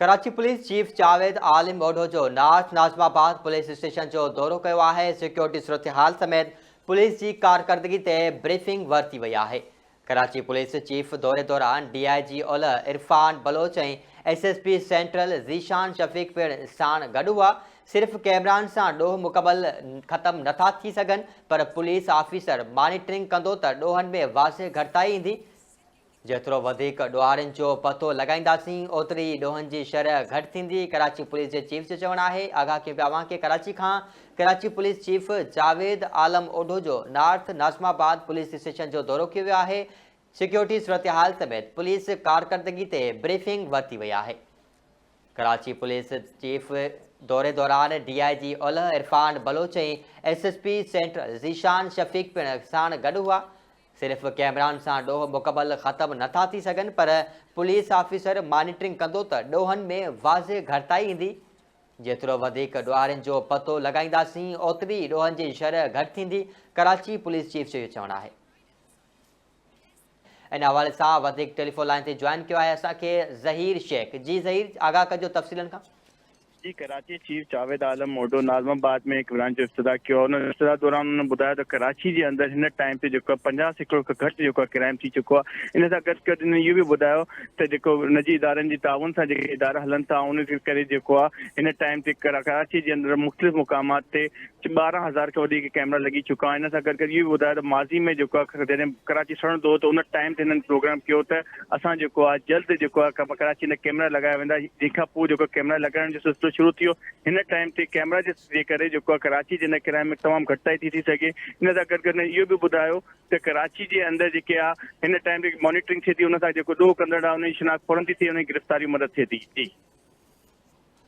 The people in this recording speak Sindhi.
ڪراچي پوليس چيف جاويد عالم اوڍو جو نارٿ ناظم آباد پوليس اسٽيشن جو دورو ڪيو آهي، سيڪيورٽي صورتحال سميت پوليس جي ڪارڪردگي تي بريفنگ ورتي وئي آهي. ڪراچي پوليس چيف دوري دوران ڊي I جي اولهه Irfan Baloch ۽ S S P central Zeeshan Shafiq پڻ ساڻ گڏ هئا. صرف ڪئميرائن سان ڏوهه مڪمل ختم نٿا ٿي سگهن پر پوليس آفيسر مانيٽرنگ ڪندو ته ڏوهن ۾ واضح گهٽتائي ايندي. جيترو وڌيڪ ڏوهارين جو پتو لڳائينداسين اوتري ئي ڏوهن جي شرح گهٽ ٿيندي، ڪراچي پوليس جي چيف جو چوڻ آهي. آگاهه ڪيون پيا اوهان کي ڪراچي کان ڪراچي پوليس چيف جاويد عالم اوڍو جو نارٿ ناظم آباد پوليس اسٽيشن جو دورو ڪيو ويو آهي، سيڪيورٽي صورتحال سميت پوليس ڪارڪردگي تي بريفنگ ورتي وئي آهي. ڪراچي پوليس چيف دوري دوران ڊي I جي اولهه Irfan Baloch ۽ S S P central Zeeshan Shafiq پڻ ساڻ گڏ هئا. صرف ڪئميرائن سان ڏوهه مڪمل ختم نٿا ٿي سگهن پر پوليس آفيسر مانيٽرنگ ڪندو ته ڏوهن ۾ واضح گهٽتائي ايندي، جيترو وڌيڪ ڏوهارين جو پتو لڳائينداسين اوتري ئي ڏوهن جي شرح گهٽ ٿيندي، ڪراچي پوليس چيف جو اهو چوڻ آهي. ان حوالي سان وڌيڪ ٽيليفون لائين تي جوائن ڪيو آهي اسان کي ظهير شيخ جي ظهير آگاهه ڪجو تفصيلن کان. جي ڪراچي چيف جاويد عالم موڊو ناظم آباد ۾ هڪ برانچ جو افتتاح ڪيو ان افتتاح دوران انهن ٻڌايو ته ڪراچي جي اندر هن ٽائيم تي جيڪو 50% کان گهٽ جيڪو ڪرائيم ٿي چڪو آهي ان سان گڏ گڏ انهن اهو به ٻڌايو ته جيڪو نجي ادارن جي تعاون سان جيڪي ادارا هلن ٿا ان جي ڪري جيڪو آهي هن ٽائيم تي ڪراچي جي اندر مختلف مقامات تي 12 هزار کان وڌيڪ ڪيمرا لڳي چڪا آهن ان سان گڏ گڏ اهو به ٻڌايو ته ماضي ۾ جيڪو آهي جڏهن ڪراچي سڙندو هو ته ان ٽائيم تي هنن پروگرام ڪيو ته اسان جيڪو آ جلد جيڪو آ ڪراچي ۾ ڪيمرا لڳايا ويندا جنهن کان پوء جيڪو ڪيمرا لڳائڻ جو سلسلو شروع ٿيو هن ٽائيم تي ڪيمرا جي ڪري جيڪو آ ڪراچي جي اندر ڪرائم ۾ تمام گهٽتائي ٿي ٿي سگهي ان سان گڏ گڏ اهو به ٻڌايو ته ڪراچي جي اندر جيڪي آ هن ٽائيم تي مانيٽرنگ ٿئي ٿي ان سان جيڪو ڏوهه ڪندڙ آ ان جي شناخت فورن ٿي ٿئي ان جي گرفتاري مدد ٿئي ٿي جي.